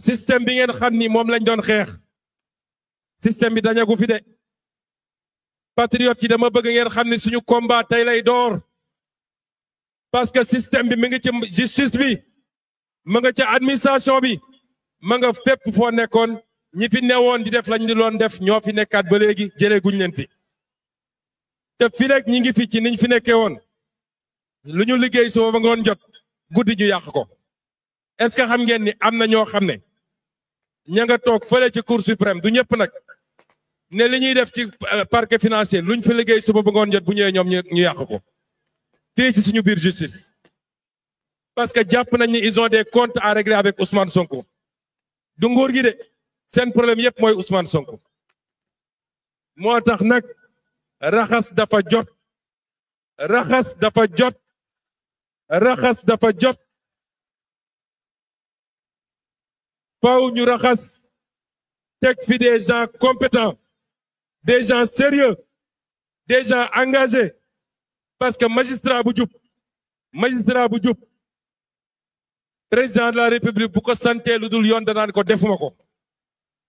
système bi ngeen xam ni moom lañ doon xeex système bi dañagu fi de patriote yi dama bëgg ngeen xam ni suñu combat tey lay door parce que système bi mi ngi ci justice bi ma nga ca administration bi ma nga fépp foo nekkoon ñi fi newoon di def lañ di doon def ñoo fi nekkaat ba léegi jëlee guñ leen fi te fi rek ñi ngi fi ci niñ fi nekkee woon lu ñu liggéey suba ba ngoon jot guddi ñu yàq ko est-ce que xam ngeen ni am na ñoo xam ne ña nga toog fële ci cour suprême du ñëpp nag ne li ñuy def ci parquet financier luñ fi liggéey suba ba ngoon jot bu ñëwee ñoom ñu yàq ko fii ci suñu biir justice parce que jàpp nañ ni ils ont des comptes à régler avec Ousmane Sonko du nguur gi de seen problème yëpp mooy Ousmane Sonko moo tax nag raxas dafa jot raxas dafa jot raxas dafa jot faw ñu raxas teg fi des gens compétents des gens sérieux des gens engagés parce que magistrat bu jub président de la république bu ko santee lu dul yoon danaan ko defuma ko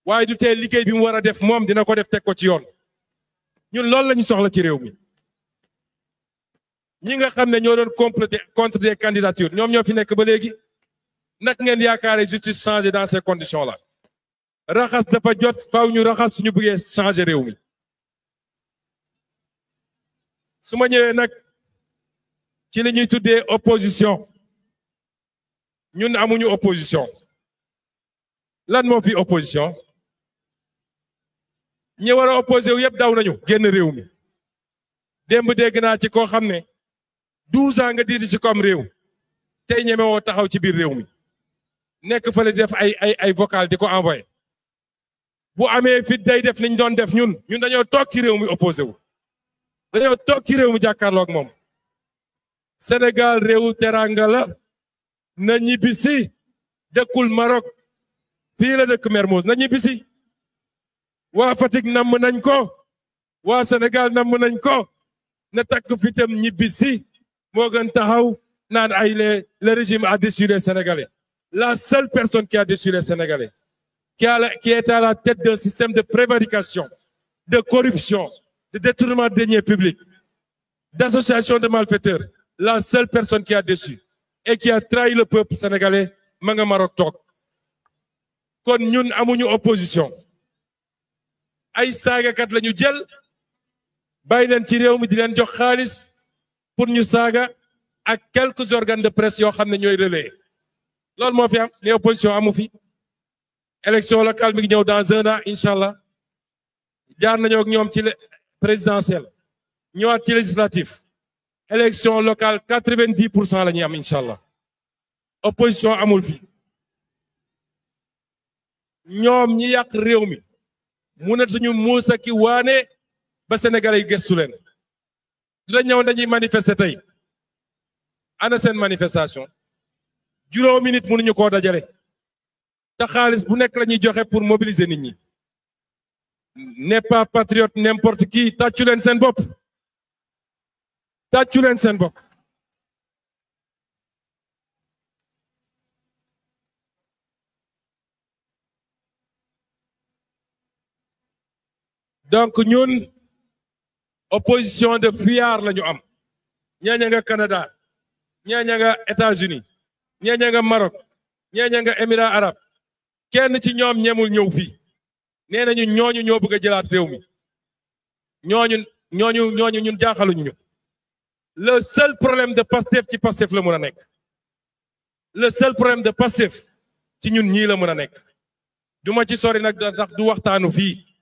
waaye du tee liggéey bi mu war a def moom dina ko def teg ko ci yoon ñun loolu la ñu soxla ci réew mi ñi nga xam ne ñoo doon comploter contre des candidatures ñoom ñoo fi nekk ba léegi nag ngeen yaakaare justice changer dans ces conditions là raxas dafa jot faaw ñu raxas suñu bëggee changer réew mi su ma ñëwee nag ci li ñuy tuddee opposition ñun amuñu opposition lan moo fi opposition ñi war a opposé wu yëpp daw nañu génn réew mi démb dégg naa ci koo xam ne 12 ans nga diiti ci comme réew tey ñeme woo taxaw ci biir réew mi nekk fële di def ay vocal di ko envoyé bu amee fit day def liñ doon def ñun dañoo toog ci réew mi opposé wu dañoo toog ci réew mi jàkkaarloog moom Sénégal réewu teranga la na ñibbisi dëkkul Maroc fii la dëkk Mermoz na ñibbisi waa Fatick namm nañ ko waa Sénégal namm nañ ko na takk fitam ñibbisi moo gën taxaw naan ay le régime a déçu les Sénégalais la seule personne qui a déçu les Sénégalais qui est à la tête d'un système de prévarication de corruption de détournement de deniers publics d'association de malfaiteurs la seule personne qui a déçu et qui a trahi le peuple sénégalais ma nga Maroc toog kon ñun amuñu opposition ay saagakat la ñu jël bàyyi leen ci réew mi di leen jox xaalis pour ñu saaga ak quelques organes de presse yoo xam ne ñooy relais loolu moo fi am ne opposition amu fi élection locale mi ngi ñëw dans 1 an incha allah jaar nañoo ak ñoom ci présidentielle ñëwaat ci législatif élection locale 90% la ñuy am incha allah opposition amul fi ñoom ñi yàq réew mi mënatuñu muusa ki waane ba sénégalais yi gëstu leen dina ñëw dañuy manifester tey ana seen manifestation juróomi nit mënuñu koo dajale te xaalis bu nekk la ñuy joxe pour mobiliser nit ñi n'est pas patriote n'importe qui tàccu leen seen bopp tàccu leen seen bopp donc ñun opposition de fuyard la ñu am ñeeña nga Canada ñeeña nga États-Unis ñeeña nga Maroc ñeeña nga Émirats arabes kenn ci ñoom ñemul ñëw fii nee nañu ñooñu ñoo bëgg a jëlaat réew mi ñooñu ñun jaaxaluñu ñu le seul problème de Pastef ci Pastef la mën a nekk le seul problème de Pastef ci ñun ñii la mën a nekk du ma ci sori nag ndax du waxtaanu fii